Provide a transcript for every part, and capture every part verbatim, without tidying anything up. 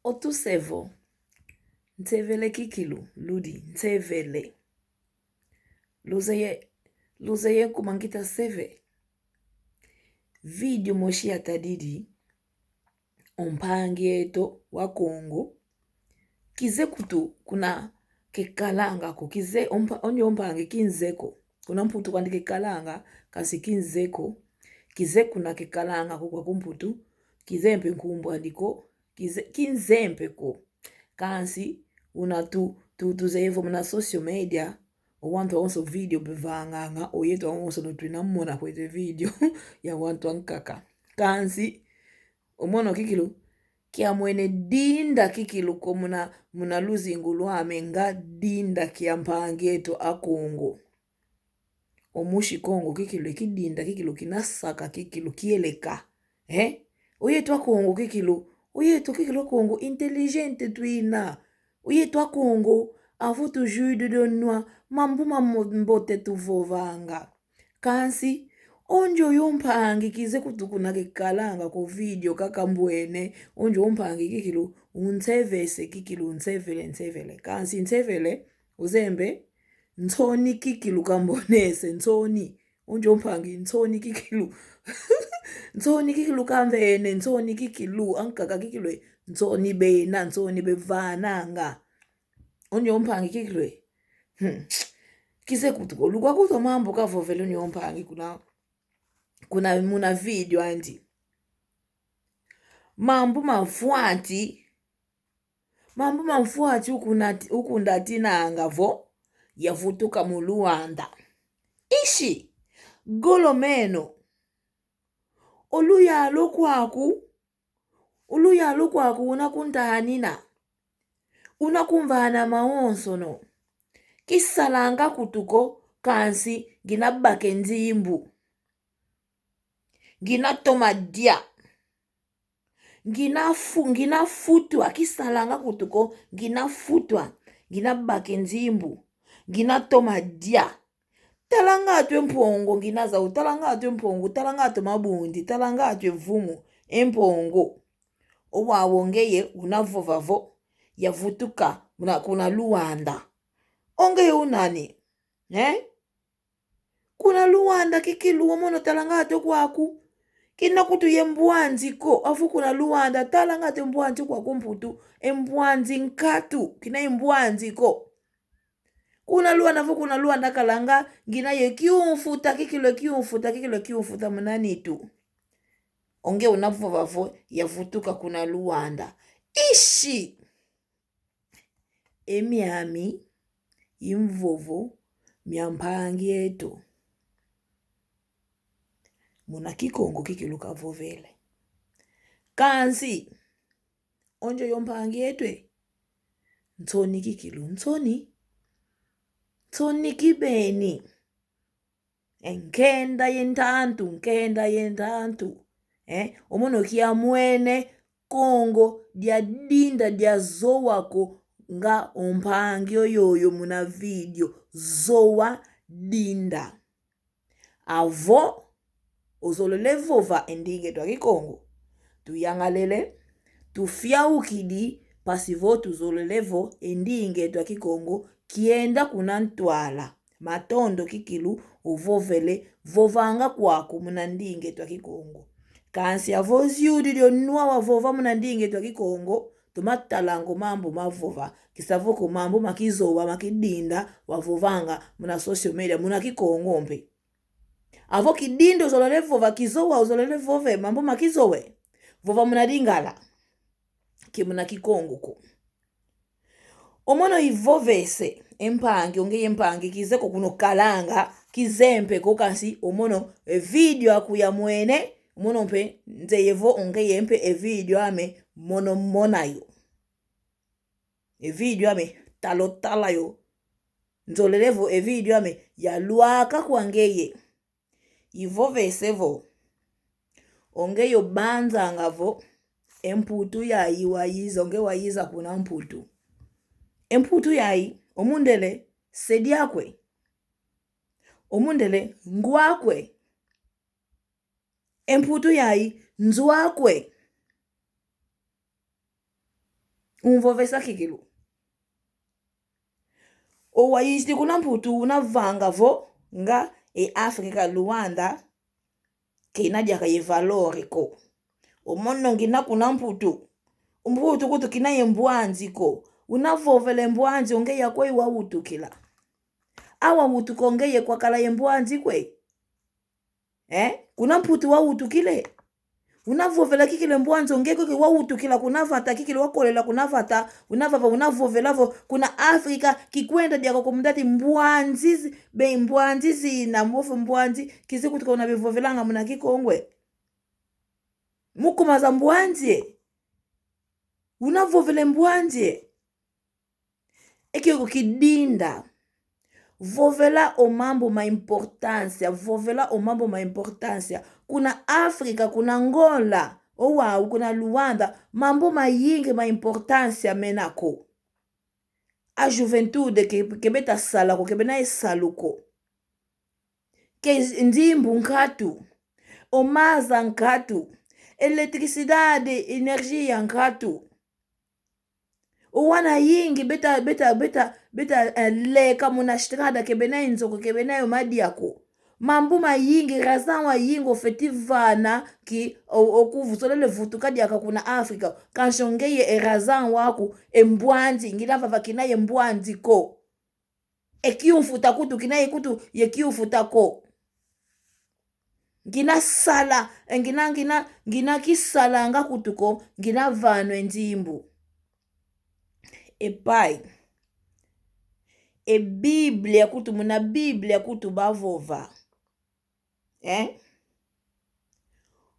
Otuseye vo, nsevele kikilu, ludi, nsevele. Luzeye, luzeye kuma ngita seve. Video mosi yatadidi, o mpangi eto wa Kongo, kize kutu kuna kekalanga ko, kize o mpa-, ondio o mpangi kinze ko. Kuna Mputu kwandi kekalanga, kansi kinze ko. Kize kuna kekalanga ko kwaku Mputu, kize mpe nkumbu andi ko, kize, kinze mpe ko. Kansi una tu, tu, tuzeye vo muna social media, o wantu awonso video bevanganga, o yeto awonsono twina mona kweto video ya wantu ankaka. Kansi, o mono kikilu, kiamwene dinda kikilu ko muna, muna luzingu lwame nga dinda kia mpangi eto a Kongo. O musi Kongo kikilu, e kidinda kikilu, kinasaka kikilu, kieleka. Eh? O yeto a Kongo kikilu, o yeto kikilu a Kongo, inteligente twina. O yeto a Kongo, avo tujudi dio nwa, mambu mambote tuvovanga. Kansi, ondio yo mpangi kize kutu kuna kekalanga ko video kaka mbwene, ondio yo mpangi kikilu, unsevese kikilu, unsevele, nsevele. Kansi, nsevele, uzeye mpe, nsoni kikilu kambonese, nsoni. Ondio mpangi, nsoni kikilu. Nsoni kikilu kamvene, nsoni kikilu, ankaka kikilu, nsoni bena, nsoni bevananga. Ondio mpangi kikilu. Hmm. Kize kutu ko, lukwa kutu mambu kavovele ondio mpangi kuna, kuna muna video andi. Mambu mafwati, mambu mafwati ukuna-, ukundatinanga vo yavutuka mu Luanda. Ishi, golo meno. O luyalu kwaku, o luyalu kwaku unakuntanina. Unakumvana mawonsono. Kisalanga kutu ko, kansi ngina bake nzimbu. Ngina toma dia. Ngina fu-, ngina futwa, kisalanga kutu ko, ngina futwa, ngina bake nzimbu, ngina toma dia. Talanga atu e mpongo, ngina zau, talanga atu e mpongo, talanga atu mabundi, talanga atu e vumu, e mpongo. O wau ngeye unavova vo yavutuka kuna, kuna Luanda. O ngeye unani? Eh? Kuna Luanda kikilu, o mono talanga atu kwaku. Kina kutu ye mbwanzi ko, afu kuna Luanda talanga atu e mbwanzi kwaku Mputu, e mbwanzi nkatu, kina ye mbwanzi ko. Kuna Luanda vo kuna Luanda kalanga, ngina ye kiumfuta kikilu, kiumfuta kikilu, kiumfuta muna nitu. O ngeye unavova vo yavutuka kuna Luanda. Ishi! E miami i mvovo mia mpangi eto. Muna Kikongo kikilu kavovele. Kansi, ondio yo mpangi eto e, nsoni kikilu, nsoni. Nsoni kibeni. E, nkenda ye ntantu, nkenda ye ntantu. Eh, o mono kiamwene Kongo dia dinda dia zowa ko nga o mpangi oyoyo muna video. Zowa dinda. Avo ozolele vova e ndinga eto a Kikongo. Tuyangalele, tufiaukidi, mpasi vo tuzolele vo e ndinga eto a Kikongo kienda kuna ntwala. Matondo kikilu ovovele, vovanga kwaku muna ndinga eto a Kikongo. Kansi avo oziudidi o nwa wavova muna ndinga eto a Kikongo, toma talanga o mambu mavova, kisa vo ko mambu ma kizowa, ma kidinda wavovanga muna social media, muna Kikongo mpe. Avo kidinda ozolele vova, kizowa ozolele vova, mambu ma kizowa, vova muna Lingala, ke muna Kikongo ko. O mono ivovese e mpangi, o ngeye mpangi, kize ko kuno kalanga, kize mpe ko kansi, o mono e video aku yamwene, o mono mpe nzeye vo o ngeye mpe e video ame mono mona yo. E video ame tala otala yo. Nzolele vo e video ame yalwaka kwa ngeye. Ivovese vo, o ngeye obanzanga vo e Mputu yayi wayiza, o ngeye wayiza kuna Mputu. E Mputu yayi, o mundele se diakwe. O mundele ngwakwe. E Mputu yayi nzwakwe. Unvovesa kikilu. O wayizidi kuna Mputu unavanga vo nga e Afrika, Luanda, kena diaka ye valor ko. O mono ngina kuna Mputu. Mputu kutu kina ye mbwanzi ko. Unavovele mbwanzi, o ngeye akweyi wawutukila? Awa wutuka o ngeye kwakala ye mbwanzi kwe? Eh? Kuna Mputu wawutukile? Unavovela kikilu e mbwanzi, o ngeye kwe wawutukila kuna vata, kikilu wakolela kuna vata, unavava, unavovela vo kuna Afrika, kikwenda diaka ko mundati mbwanzi zi-, be mbwanzi zina, mbofu mbwanzi, kizi kutuka unabevovelanga muna Kikongo e. Mukuma za mbwanzi e. Unavovele mbwanzi e. E kiokio kidinda. Vovela o mambu ma importância, vovela o mambu ma importância. Kuna Afrika, kuna Angola, o wau, kuna Luanda, mambu mayingi ma importância mena ko. A juventude ke, ke beta sala ko, ke bena ye salu ko. Ke nzimbu nkatu, o maza nkatu, eletricidade, energia nkatu. O wana yingi beta, beta, beta, beta, eh, leka muna estrada, ke bena ye nzo ko, ke bena yo madia ko. Mambu mayingi, razão wayingi ofeti vana ki o, o kuzolele vutuka diaka kuna Afrika. Kansi o ngeye e razão waku, e mbwanzi, ngina vava kina ye mbwanzi ko. E kiumfuta kutu, kina ye kutu ye kiumfuta ko. Ngina sala, e ngina, ngina, ngina kisalanga kutu ko, ngina vana e nzimbu. E pai. E Biblia kutu, muna Biblia kutu bavova. Eh?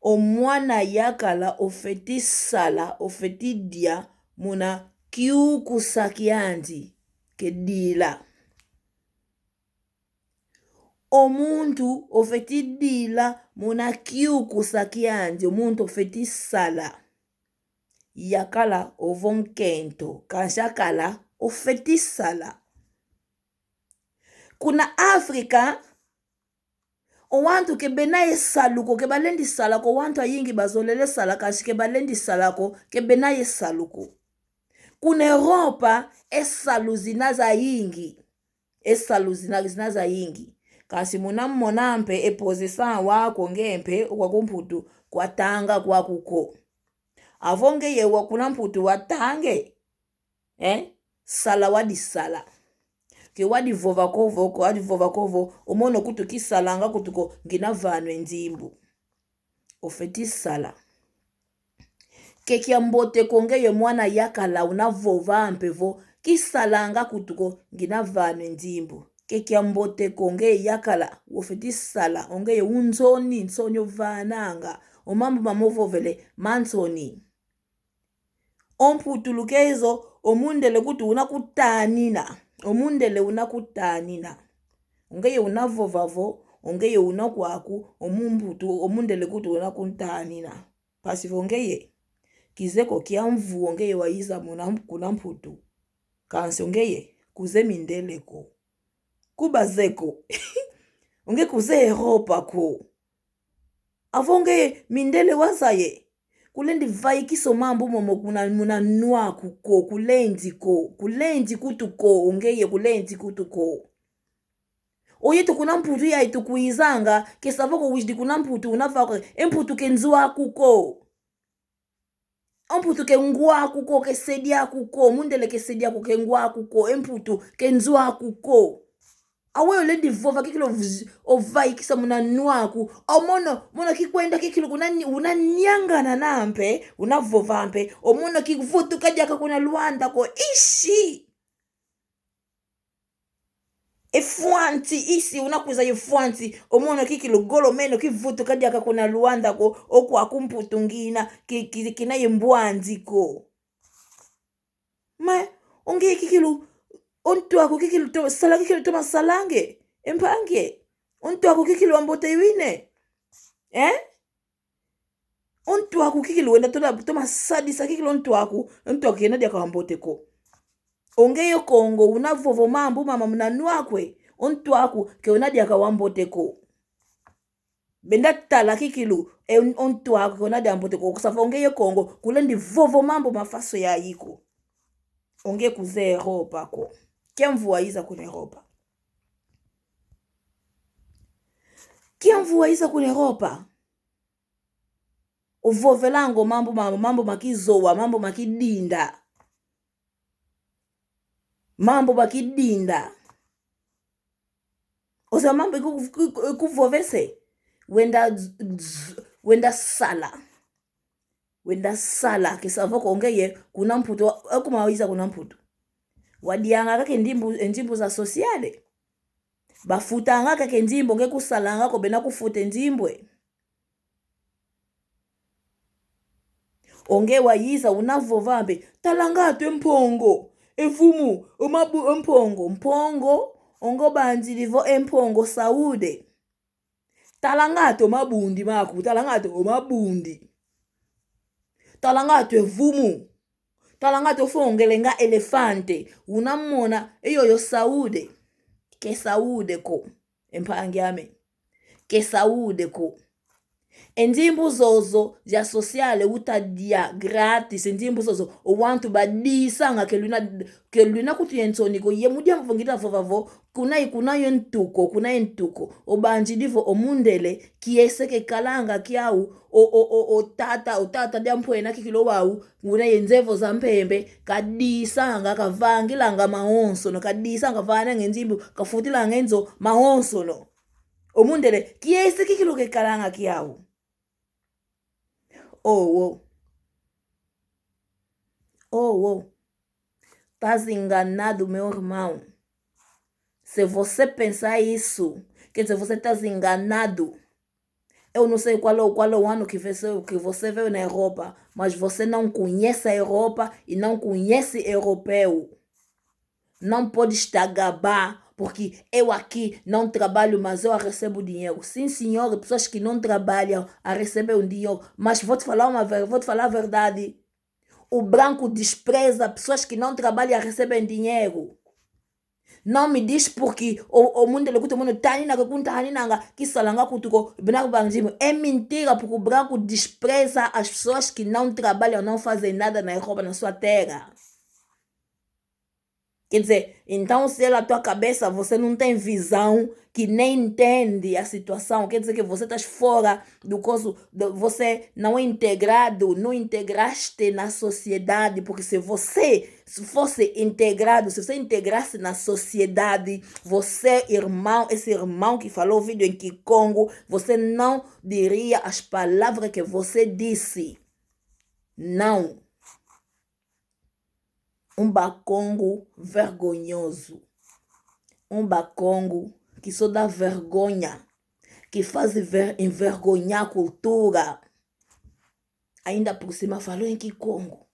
O mwana yakala ofeti sala, ofeti dia muna kiukusa kiandi, ke dila. O muntu ofeti dila muna kiukusa kiandi, o muntu ofeti sala. Yakala ovo nkento, kansi akala ofeti sala. Kuna Afrika, o wantu ke bena ye salu ko, ke balendi sala ko, wantu ayingi bazolele sala, kansi ke balendi sala ko, ke bena ye salu ko. Kuna Europa, e salu zina zayingi. E salu zina, zina zayingi. Kansi muna mona mpe e posição waku, nge mpe okwa ku Mputu kwatanga kwaku ko. Avo ngeye wa kuna Mputu watange. Eh? Sala wadi sala. Ke wadi vova ko vo, ke wadi vova ko vo, o mono kutu kisalanga kutu ko, ngina vana e nzimbu. Ofeti sala. Ke kiambote ko ngeye mwana yakala una vova mpe vo, kisalanga kutu ko, ngina vana e nzimbu. Ke kiambote ko ngeye yakala, ofeti sala, o ngeye u nsoni, nsoni ovananga, o mambu mama ovovele, mansoni. O mputulukezo, o mundele kutu una kutanina. O mundele una kutanina. O ngeye una vova vo, o ngeye una kwaku, o mumbutu, o mundele kutu una kuntanina. Mpasi vo ngeye. Kizeye ko kiamvu o ngeye waiza muna, kuna Mputu. Kansi o ngeye, kuzeye mindele ko. Kubazeye ko. O ngeye kuzeye Europa ko. Avo ngeye mindele wazaya e. Kulendi vaikisa o mambu momo kuna, muna nwa aku ko, kulendi ko, kulendi kutu ko, o ngeye kulendi kutu ko. O yeto kuna Mputu yayi tukwizanga, ke savo ko wizidi kuna Mputu, una vava ko, e Mputu ke nzo aku ko. O Mputu ke ngwa aku ko, ke sedi aku ko, mundele ke sedi aku, ke ngwa aku ko, e Mputu ke nzo aku ko. Aweyi olendi vova kikilu ov-, ovaikisa muna nwa aku. O mono, mono kikwenda kikilu kuna ni-, una niangana na mpe, una vova mpe. O mono kivutuka diaka kuna Luanda ko. Ishi! E fwanti, isi una kwiza ye fwanti, o mono kikilu golo meno kivutuka diaka kuna Luanda ko, o kwaku Mputu ngina, ki-, ki-, kina ye mbwanzi ko. Ma, o nge kikilu, o ntu aku kikilu to-, sala kikilu toma salange, e mpangi e. O ntu aku kikilu wambote wine. Eh? O ntu aku kikilu wenda tona, toma sadisa kikilu o ntu aku, o ntu aku kena diaka wambote ko. O nge yo Kongo, una vovo mambu mama muna nwa aku e, o ntu aku ke una diaka wambote ko. Benda tala kikilu, e, o ntu aku ke una diaka wambote ko, kusava o nge yo Kongo, kulendi vovo mambu ma faso yayi ko. Onge kuzeye Europa ko. Kiamvu waiza kuna Europa? Kiamvu waiza kuna Europa? Ovovelanga o mambu ma, mambu ma kizowa, mambu ma kidinda. Mambu ma kidinda. Ozeye mambu iku, iku, ikuvovese. Wenda z-, z-, wenda sala. Wenda sala, ke savo ko ngeye kuna Mputu, e kuma waiza kuna Mputu. Wadianga kaka e nzimbu, e nzimbu za sociale. Bafutanga kaka e nzimbu, nge kusalanga ko bena kufuta e nzimbu e. Onge waiza una vova mpe, talanga atu e Mpongo, e vumu, o mabu-, e Mpongo, Mpongo, onge obanzidi vo e Mpongo saúde. Talanga atu o mabundi maku, talanga atu o mabundi. Talanga atu e vumu. Talanga atu ofongele nga elefante. Una mona, e yoyo saúde. Ke saúde ko. E mpangi ame. Ke saúde ko. E nzimbu zozo za sociale utadia gratis, e nzimbu zozo o wantu badisanga ke luna, ke luna kutu ye nsoni ko, ye mu diambu vo ngita vova vo, kuna i, kuna ye ntuko, kuna ye ntuko. Obanzidi vo o mundele, kiese kekalanga kiau, o, o, o, o tata, o tata diampu ena kikilu wau, una ye nzevo za mpembe, kadisanga, kavangilanga mawonsono, kadisanga, kavananga e nzimbu, kafutilanga e nzo mawonsono. O mundele, kiese kikilu kekalanga kiau. Oh, oh. Oh, oh. Tás enganado, meu irmão. Se você pensar isso, quer dizer, você tá enganado. Eu não sei qual é, o- qual é o ano que você, que você veio na Europa, mas você não conhece a Europa e não conhece europeu. Não pode estar gabar, porque eu aqui não trabalho, mas eu recebo dinheiro. Sim, senhor, pessoas que não trabalham a receber um dinheiro. Mas vou te falar uma ver-, vou te falar a verdade. O branco despreza pessoas que não trabalham a receber dinheiro. Não me diz porque o, o mundo ele kuta mundo tani na kunta hani nanga kisalanga kutuko bina kubanzimu. É mentira, porque o branco despreza as pessoas que não trabalham, não fazem nada na Europa, na sua terra. Quer dizer, então, se é na tua cabeça, você não tem visão, que nem entende a situação, quer dizer que você tá fora do coso, do- você não é integrado, não integraste na sociedade, porque se você se fosse integrado, se você integrasse na sociedade, você, irmão, esse irmão que falou o vídeo em Kikongo, você não diria as palavras que você disse. Não. Um Bakongo vergonhoso. Um Bakongo que só dá vergonha, que faz ver- envergonhar a cultura. Ainda por cima falou em Kikongo.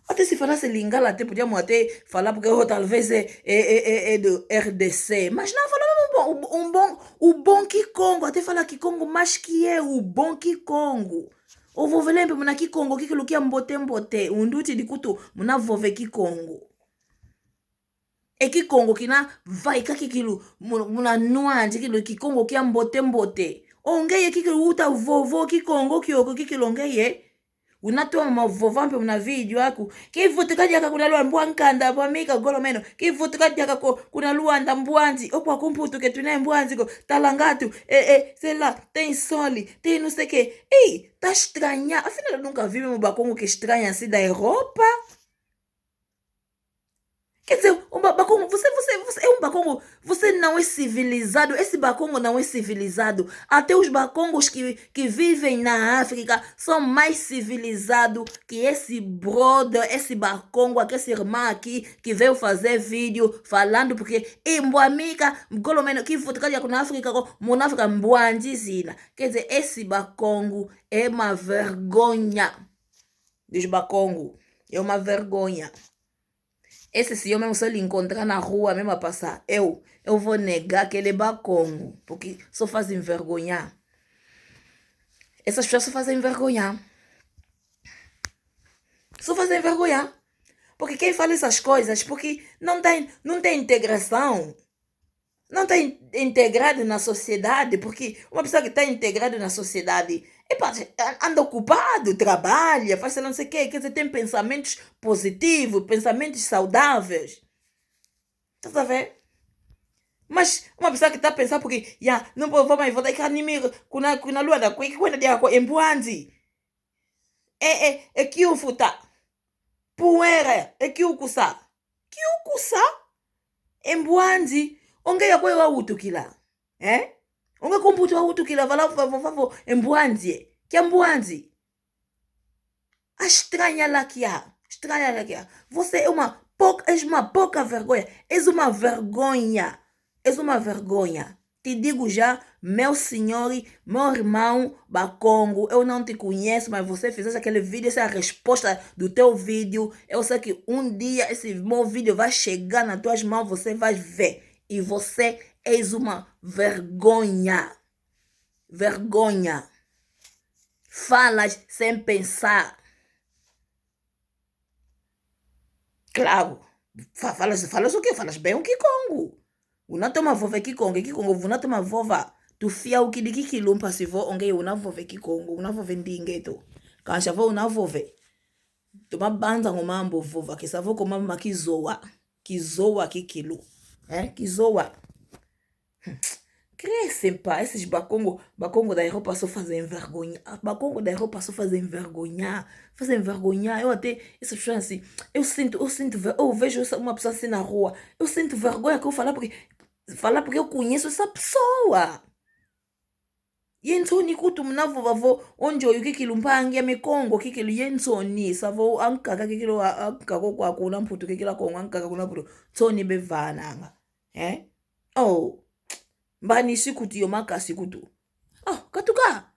Até se falasse Lingala, até podíamos até falar, porque oh, talvez é, é, é, é, é do R D C. Mas não, falou mesmo um bom, um bom, o bom Kikongo. Até falar Kikongo, mas que é o bom Kikongo. Ovo velembe muna Kikongo, kikilu kia mbote mbote. Unduti dikutu, muna vove Kikongo. E Kikongo kina vaika kikilu, mu- muna nwanzi kikilu Kikongo kia mbote mbote. Ongeye kikilu uta vovo Kikongo kioko kikilu ongeye. Una toma vova mpe muna vídeo aku. Kivutuka diaka kuna Luanda mbwa nkanda, mbwa mika golo meno. Kivutuka diaka ko kuna Luanda mbwanzi. Okwa kumputu ke tuna mbwanzi ko. Talanga atu. Eh, eh, cela, tem sol, tem não sei que. Ei, tá estranha. Afinal, eu nunca vi mesmo Bakongo que estranha assim da Europa. Quer dizer, um ba- Bakongo, você, você, você é um Bakongo, você não é civilizado, esse Bakongo não é civilizado. Até os Bakongos que, que vivem na África são mais civilizados que esse brother, esse Bakongo, que esse irmão aqui que veio fazer vídeo falando, porque em Boamika, Golomeno, que voto que na África, muna África, mbwanzi zina. Quer dizer, esse Bakongo é uma vergonha. Diz Bakongo, é uma vergonha. Esse senhor mesmo, se eu lhe encontrar na rua, mesmo a passar, eu, eu vou negar que ele é Bakongo, porque só faz envergonhar. Essas pessoas só fazem envergonhar. Só fazem envergonhar. Porque quem fala essas coisas, porque não tem, não tem integração. Não está in- integrado na sociedade, porque uma pessoa que está integrada na sociedade, Epá, an-, anda ocupado, trabalha, faz sei lá não sei o quê, quer dizer, tem pensamentos positivos, pensamentos saudáveis. Estás a ver? Mas uma pessoa que está a pensar porque, ya, não vou, vou mais votar, que anime, kuna, kuna luana, kwe, kwenda dia ko embwanzi. É, é, é kiufuta. Poeira, é kiukusa. Kiukusa? Embwanzi. Onge ya kwe wawutukila. Eh? Onge kumbutu wawutukila, vala, vala, vala, vala, embwanzi. Kia mbwanzi. A estranha lá que há. Estranha lá que há. Você é uma pouca, és uma pouca vergonha. És uma vergonha. És uma vergonha. Te digo já, meu senhor, meu irmão Bakongo, eu não te conheço, mas você fizeste aquele vídeo, essa é a resposta do teu vídeo. Eu sei que um dia esse meu vídeo vai chegar nas tuas mãos, você vai ver. E você és uma vergonha. Vergonha. Falas sem pensar. Claro. Fa-, falas, falas o quê? Falas bem o Kikongo. Una toma vova Kikongo, Kikongo, una toma vova. Tufia ukidi kikilu mpasi vo, onge una vova Kikongo, una vova ndinga eto. Kansi vo una vova. Toma banza ngo mambu vova, kesa vo ko mambu ma kizowa. Kizowa kikilu. Eh, kizowa. Crescem, pá, esses Bakongo, Bakongo da Europa só fazem vergonha. Ah, Bakongo da Europa só fazem vergonha. Fazem vergonha. Eu até, essas pessoas assim, eu sinto, eu sinto, ve-, eu vejo essa, uma pessoa assim na rua, eu sinto vergonha que eu falar porque, falar porque eu conheço essa pessoa. Ye nsoni kutu muna vova vo, onjo yu kikilu mpangi ame Kongo kikilu ye nsoni, sa vo ankaka kikilu a-, ankaka kwa kuna Mputu kikilu Kongo, ankaka kuna Mputu, nsoni bevananga. Eh? Oh. Mbani si kutu yo makasi kutu. Oh, katuka.